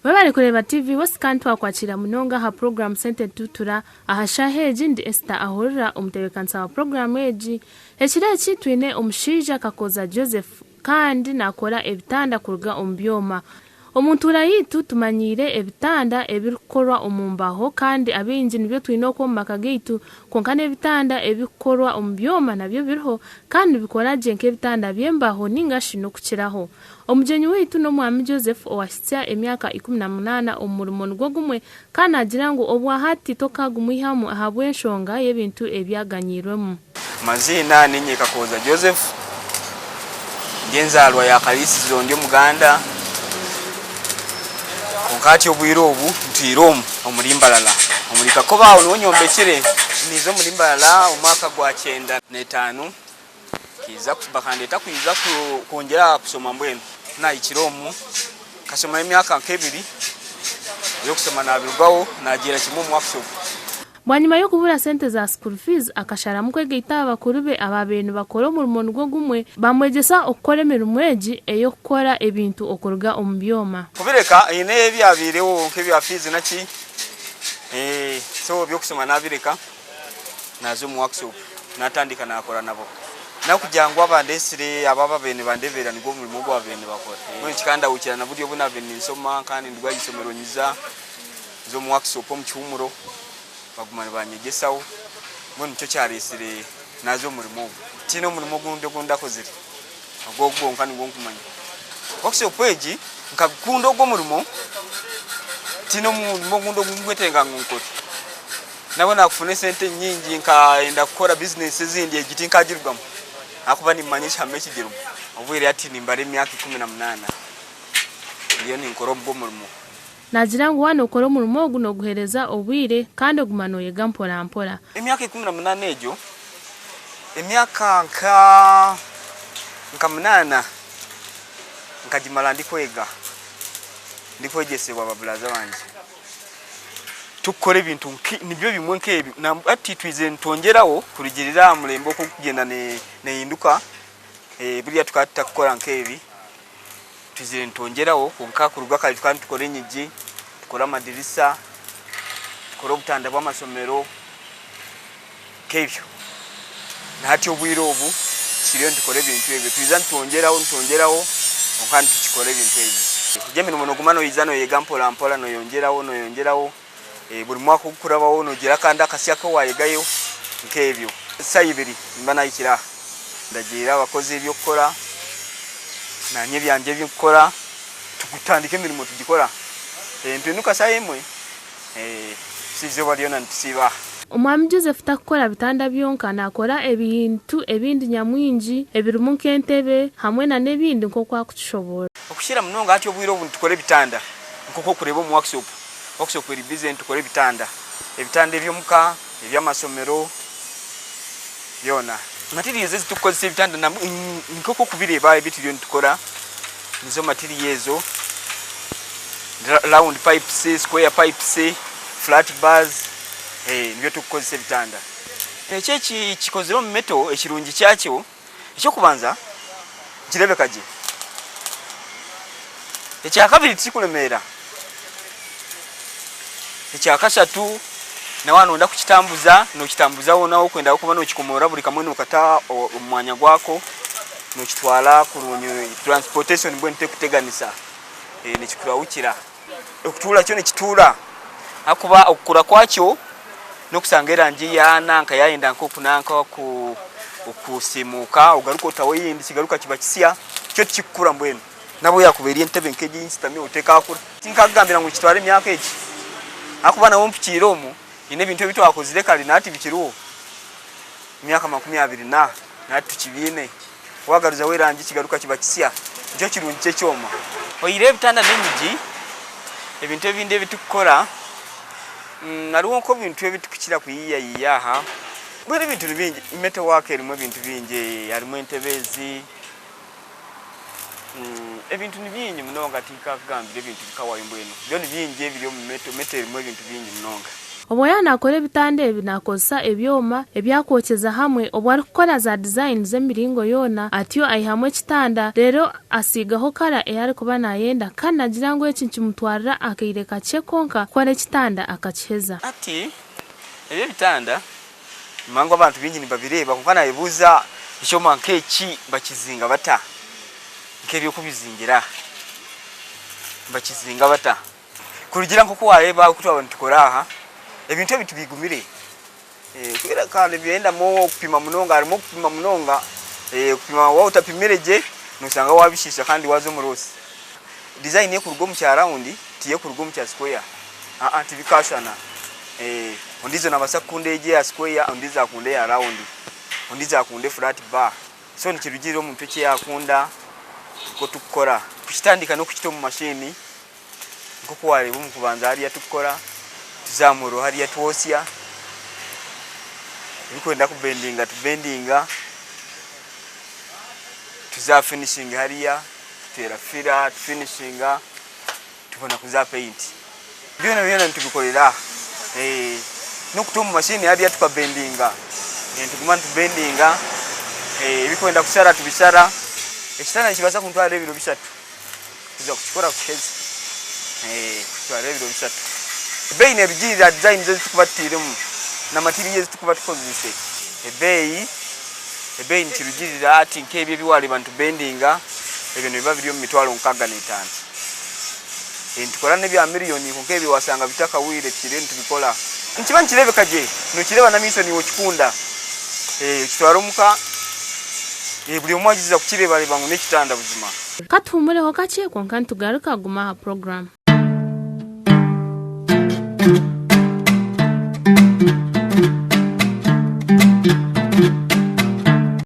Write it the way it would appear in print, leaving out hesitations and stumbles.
Webare kureeba TV West kandi twakwakira munonga aha puroguramu Sente Nitutura. Aha shaaha egi ndi Esther Ahurira omutebeekanisa wa puroguramu egi. Ekiro eki twine omushaija Kakooza Joseph kandi naakora ebitanda kuruga omu byoma. Omu ntuura yaitu tumanyiire ebitanda ebirikukorwa omu mbaho kandi abaingi nibyo twine okwo omu maka gaitu kwonka n'ebitanda ebirikukorwa omu byoma nabyo biriho kandi nibikora gye nk'ebitanda by'embaho ninga shi n'okukiraho. Omugyenyi waitu n'Omwami Joseph owahitsya emyaka 18 omu murimo nigwo gumwe kandi naagira ngu obwahati tokaagumwihamu ahabw'enshonga y'ebintu ebi aganyiirwemu. Amaziina ninye Kakooza Joseph, ndi enzarwa ya Kariisizo ndi Omuganda kwonka hati obwire obu ntwire omu omuri Mbarara omuri Kakobe aho niho nyombekire. Niiza omuri Mbarara omwaka gwa kyenda n'etaano nkaija bakandeta kwija kwongyera aha kushoma mbwenu ku nahikire omu nkashomayo emyaka nk'ebiri eby'okushoma nabirugaho nagiira kimwe omu workshop. Bwanyima y'okubura sente za school fees akasharamu kwegaita aha bakuru be abaabaire nibakora omurimo nigwo gumwe bamwegyesa okukora emirimo egi ey'okukora ebintu okuruga omu byoma. Kubireka haine ebyabaireho nk'ebya fees naki so eby'okushoma nabireka naza omu workshop natandika nakora nabo nakugira ngu abandetsire abo ababaire nibandeberera nigwo omurimo ogu babaire nibakora mbwenu kikandahukira na buri obu nabaire ninsoma kandi nduga aha ishomero nyiza nza omu workshop omu kihumuro baguma nibanyegyesaho mbwenu nikyo kyaretsire naza omu murimo ogu. Tihaine omurimo ogundi ogu ndakozire ogu ogu gwonka nigwo nkumanya. Workshop egi nkagukunda ogu omurimo tihaine omurimo ogundi ogu nkwetenga ngu nkore. Nabwo nakufuna esente nyingi nkayenda kukora bizinesi ezindi egi tinkagirugamu ahakuba nimanya ekihama ekigirimu. Obwire hati nimbara emyaka 18 ndiyo ninkora ogu omurimo. Naagira ngu waaba nookora omurimo ogu nooguheereza obwire kandi oguma nooyega mporampora. Emyaka 18 egyo, emyaka nka nka munaana nkagimara ndikwega, ndikwegyesibwa baburaza bangye. Turikukora ebintu nibyo bimwe nk'ebi, hati twizire nitwongyeraho kurugiirira aha murembe oku orikugyenda neehinduka, buriya tukaba tutarikukora nk'ebi. Twizire nitwongyeraho kwonka kuruga kare tukaba nitukora enyigi, tukora amadirisa, tukora obutanda bw'amashomero nk'ebyo. Na hati obwire obu tukiriyo nitukora ebintu ebyo. Twija nitwongyeraho nitwongyeraho kwonka nitukikora ebintu ebyo. Egyo emirimo nooguma noija nooyega mpora mpora nooyongyeraho nooyongyeraho, buri mwaka ogukurabaho noogira akandi akasya aku waayegayo nk'ebyo. Eshaaha ibiri nimba naahikire aha. Ndagiira abakozi eby'okukora, naanye ebyangye ebi nkukora, tutandika emirimo tugikora. Mpinduka shaaha emwe, eizooba ryona nitusiiba aha. Omwami Joseph takukora bitanda byonka, nakora ebintu ebindi nyamwingi ebirimu nk'entebe hamwe na n'ebindi nk'oku akukishoboorora. Okukira munonga hati obwire obu nitukora ebitanda nk'oku orikureeba omu workshop, workshop eri busy nitukora ebitanda, ebitanda eby'omuka, eby'amashomero byona. Materials ezi turikukozesa ebitanda nk'oku orikubireeba ebi turiyo nitukora nizo material ezo, round pipes, square pipes, flat bars nibyo turikukozesa ebitanda. Eki ekikozire omu metal ekirungi kyakyo, eky'okubanza nikireebeka gye, ekyakabiri tikirikuremeera, ekyakashatu na waaba nooyenda kukitambuza nookitambuza hoona ahu orikwenda ahabw'okuba nookikomoora buri kamwe nookata omu mwanya gwako, nookitwara kurungi transportation mbwenu terikuteganisa nikikurahukira. Okutuura kyo nikituura ahakuba okukura kwakyo n'okushanga erangi yaananka yaayenda nk'okunanka okusiimuuka ogaruka otaho eyindi kigaruka kiba kisya kyo tikikukura mbwenu n'obu yaakuba eri entebe nk'egi ei nshutamiho tekaakura. Tinkakugambira ngu nikitwara emyaka egi ahakuba nabwo mpukiire omu haine ebintu ebi twakozire kare na hati bikiriho emyaka 20 na na hati tukibiine. Waagaruzaho erangi kigaruka kiba kisya. Nikyo kirungi ky'ekyoma. Oyihireho ebitanda n'enyigi, ebintu ebindi ebi turikukora, hariho nk'ebintu ebi turikukira kuyiiyayiiya aha. Mbwenu ebintu ni bingi, metal work erimu ebintu bingi, harimu entebe ezi, ebintu ni bingi munonga tinkakugambira ebintu bikawayo mbwenu. Byo ni bingi ebiri omu metal, metal erimu ebintu bingi munonga. Obwo yaaba naakora ebitanda ebi naakozesa ebyoma ebi arikwokyeza hamwe obwo arikukora za dizayini z'emiringo yoona atyo aihamu ekitanda reero asiigaho kara ei arikuba naayenda kandi naagira ngu eki nikimutwarira akaire kakye konka kukora ekitanda akakiheza. Hati ebi ebitanda nimanya ngu abantu baingi nibabireeba kwonka naayebuuza ekyoma nk'eki bakizinga bata? Nk'eby'okubizingira nibakizinga bata? Kurugiirira nk'oku waareeba oku twaba nitukora aha, ebintu ebi tibigumire kubera kandi nibyendamu okupima munonga, harimu okupima munonga, okupima waaba otapimire gye noshanga waabishiisha kandi waaza omu roosi. Dizayini erikuruga omu kya rawundi tiyo erikuruga omu kya sikweya, aa tibikaashushana. Ondiijo naabaasa kukunda egi eya sikweya, ondiijo akunde eya rawundi, ondiijo akunde furaati baa. So nikirugiirira omuntu eki yaakunda nikwo turikukora. Kukitandika n'okukita omu mashiini. Nk'oku waareeba omu kubanza hariya turikukora, tuzaamura hariya twotsya, ebirikwenda kubendinga tubendinga, tuza aha finishingi hariya tuteera fira tufinishinga tubona kuza aha peyinti. Byona byona nitubikorera aha n'okuta omu mashini hariya tukabendinga, nituguma nitubendinga, ebirikwenda kushara tubishara, ekitanda nikibaasa kuntwarira ebiro bishatu. Kuza kukikora kukiheza kutwara ebiro bishatu. Ebeeyi neerugiirira aha designs ezi turikuba tutairemu na material ezi turikuba tukozeise. Ebeeyi ebeeyi nikirugiirira hati nk'ebi ebi waareeba nitubendinga ebyo nibiba biri omu mitwaro 65. Nitukora n'ebya miriyoni kwonka ebyo waashanga bitakahweire tukiriyo nitubikora. Nikiba nikireebeka gye, nookireeba n'amaisho naiwe okikunda. Okitwara omuka buri omwe agiza kukireebareeba ngu n'ekitanda buzima. Ka tuhumureho kakye kwonka nitugaruka guma aha puroguraamu.